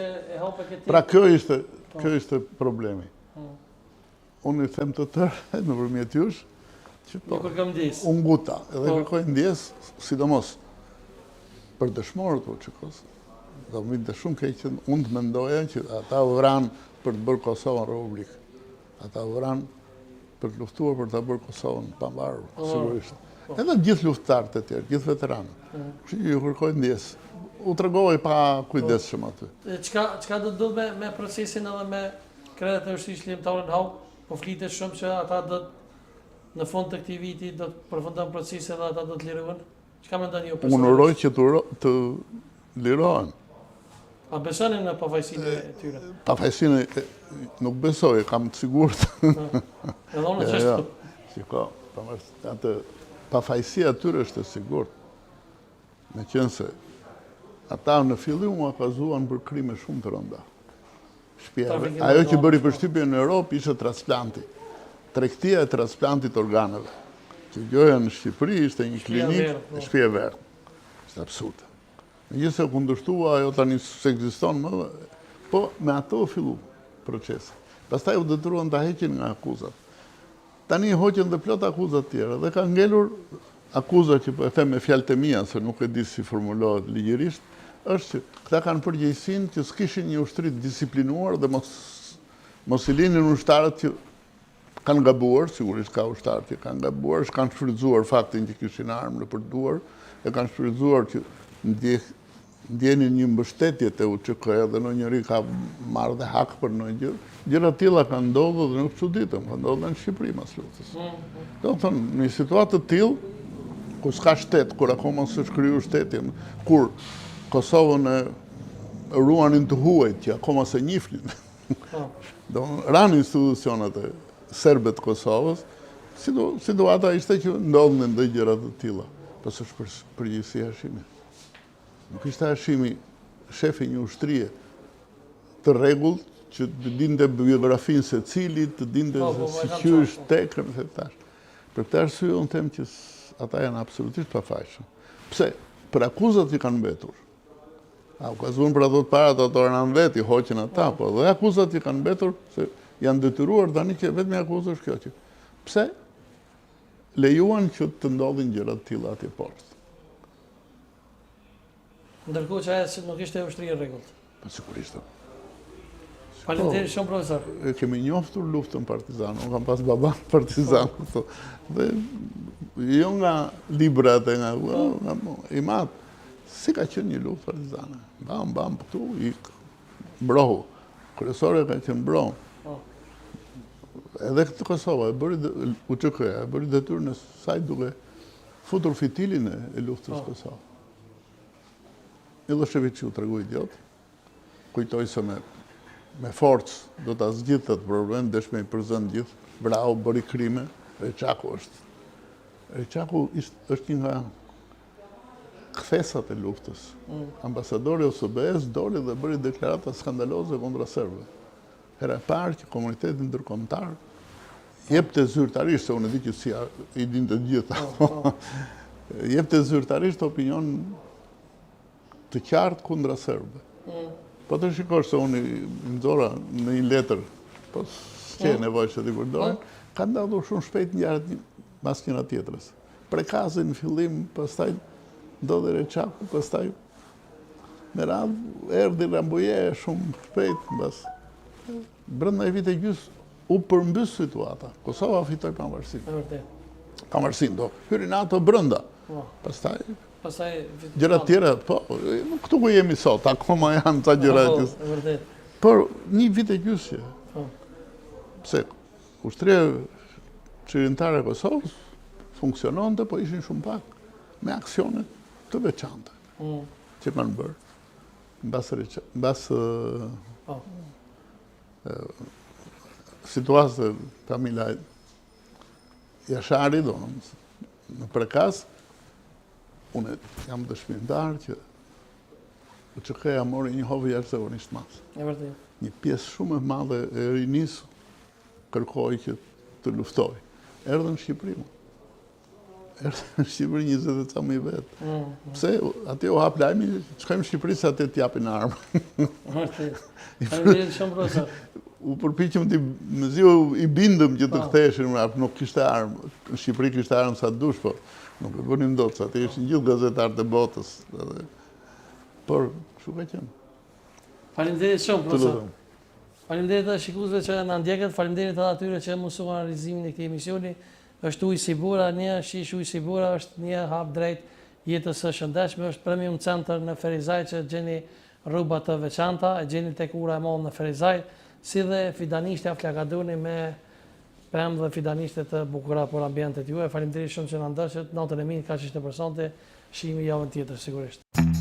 E hape këtë. Pra kjo ishte, po. kjo ishte problemi. Po. Unë i them të tërë nëpërmjet jush që po. Kërkoj ndjesë. U nguta, edhe po. kërkoj ndjesë, sidomos për dëshmorët e UÇK-së. Do më vinte shumë keq që unë të mendoja që ata u vranë për të bërë Kosovën Republikë. Ata u vranë për të luftuar për ta bërë Kosovën pavarur, po. sigurisht. Po. Edhe gjithë luftëtarët e tjerë, gjithë veteranët. Po. Kështu që ju kërkoj ndjesë. U tregova i pakujdesshëm aty. Çka çka do të ndodhë me me procesin edhe me krerët e ushtrisë çlirimtare në Hagë? Po flitet shumë që ata do të në fund të këtij viti do të përfundon procesi dhe ata do të lirohen. Çka mendoni ju personalisht? Unë uroj që të, të lirohen. A besoni në pafajësinë e tyre? Pafajësinë nuk besoj, kam të sigurt. Edhe unë jo, jo. Shiko, atë pafajësia e tyre është e sigurt. Meqenëse, ata në fillim u akuzuan për krime shumë të rënda. Shpia, ajo që bëri përshtypje në Europë ishte transplanti. Tregtia e transplantit organeve. Që gjoja në Shqipëri ishte një klinikë, po. shpia e verdhë. Ishte absurde. Megjithëse u kundërshtua, ajo tani s'ekziston më, po me ato u fillu procesi. Pastaj u detyruan ta heqin nga akuzat. Tani hoqën dhe plot akuza të tjera dhe ka ngelur akuza që po e them me fjalët e mia se nuk e di si formulohet ligjërisht, është që këta kanë përgjegjësinë që s'kishin një ushtri të disiplinuar dhe mos mos i linin ushtarët që kanë gabuar, sigurisht ka ushtarë që kanë gabuar, kanë shfrytëzuar faktin që kishin armë nëpër duar, e kanë shfrytëzuar që ndjeh ndjenin një mbështetje te UÇK-ja dhe ndonjëri ka marrë dhe hak për ndonjë gjë. Gjëra të tilla kanë ndodhur dhe nuk çuditem, kanë ndodhur dhe në Shqipëri mas luftës. Mm. Domethënë, në një situatë të tillë, ku s'ka shtet, kur akoma s'është kriju shteti, kur Kosovën e ruanin të huajt, që akoma s'e njifnin. Po. Do ranë institucionet e serbe të Kosovës, situata ishte që ndodhnin dhe gjëra të tilla. Po s'është përgjegjësi e Hashimit. Nuk ishte Hashimi shefi i një ushtrie të rregullt që të dinte biografinë secilit, të dinte po, po, po, si qysh tek, më tash. Për këtë arsye unë them që ata janë absolutisht pafajshëm. Pse? Për akuzat që kanë mbetur. A u akuzuan për ato të parat, ato ranë vetë, i hoqën ata, po dhe akuzat që kanë mbetur, se janë detyruar tani që vetëm akuzë është kjo që. Pse? Lejuan që të ndodhin gjëra të tilla atje poshtë. Ndërkohë që ajo nuk ishte ushtri e rregullt. Po sigurisht. Faleminderit shumë profesor. E kemi njoftur luftën partizane, unë kam pas baban partizan. Po. Dhe jo nga librat e nga, po. nga i madh, si ka qenë një luftë partizane. Bam, bam, këtu, ik, mbrohu. Kryesore ka qenë mbrohu. Po. Edhe këtë Kosova, e bëri UÇK-ja, e bëri detyrën e saj duke futur fitilin e luftës po. Kosovë. Millosheviçi u tregua idiot, kujtoi se me, me forcë do ta zgjidhte atë problem, desh me i përzënë gjithë, vrau, bëri krime, Reçaku është. Reçaku është një nga kthesat e luftës. Mm. Ambasadori i OSBE-s doli dhe bëri deklarata skandaloze kundra serbëve. Hera e parë që komuniteti ndërkombëtar jepte zyrtarisht, se unë e di që si i dinte të gjitha, po, po. jepte zyrtarisht opinion të qartë kundra serbëve. Mm. Po të shikosh se unë i nxora në një letër, po s'qe mm. nevojë që t'i përdorin, po. ka ndodhur shumë shpejt ngjarjet mas njëra tjetrës. Prekazi në fillim, pastaj ndodhi Reçaku, pastaj Me radhë, erdhi Rambuje shumë shpejt, mbas. Brenda një vit e gjys, u përmbys situata. Kosova fitoi pavarësinë. E vërtetë. Pavarësinë, do. Hyri NATO brenda. Po. Pastaj, Pastaj, gjëra tjera, po, këtu ku jemi sot, akoma janë ca gjëra po, që... E vërtetë. Por, një vit e gjysë. Po. Pse, ushtria çlirimtare e Kosovës funksiononte, po ishin shumë pak, me aksione të veçanta. Mm. Që kanë bërë. Mbas, mbas po. situatës të familja Jashari, do, në Prekaz, unë jam dëshmitar që UÇK-ja mori një hov jashtëzakonisht të madh. E vërtetë. Një pjesë shumë e madhe e rinisë kërkoi që të luftojë. Erdhën në Shqipëri, më. Erdhën në Shqipëri 20 e ca mijë vetë. Mm, mm. Pse, atje u hap lajmi, shkojmë në Shqipëri se atje të japin armë. Vërtet. Faleminderit shumë profesor. U përpiqëm t'i, mezi i bindëm që të po. ktheheshin, nuk kishte armë. Në Shqipëri kishte armë sa dush, po nuk e bënim dot, se atje ishin gjithë gazetarët e botës. Por, kështu ka qenë. Faleminderit shumë, profesor. Faleminderit edhe shikuesve që na ndjekët, faleminderit edhe atyre që mundësuan realizimin e këtij emisioni. Është ujë si bora, një shishe ujë si bora është një hap drejt jetës së shëndetshme, është Premium Center në Ferizaj që gjeni rroba të veçanta, e gjeni tek ura e madhe në Ferizaj, si dhe fidanishtja Flakadoni me pemë dhe fidanishte të bukura për ambientet juaja. Faleminderit shumë që na ndoqët, natën e mirë, kaq ishte për sonte, shihemi javën tjetër sigurisht.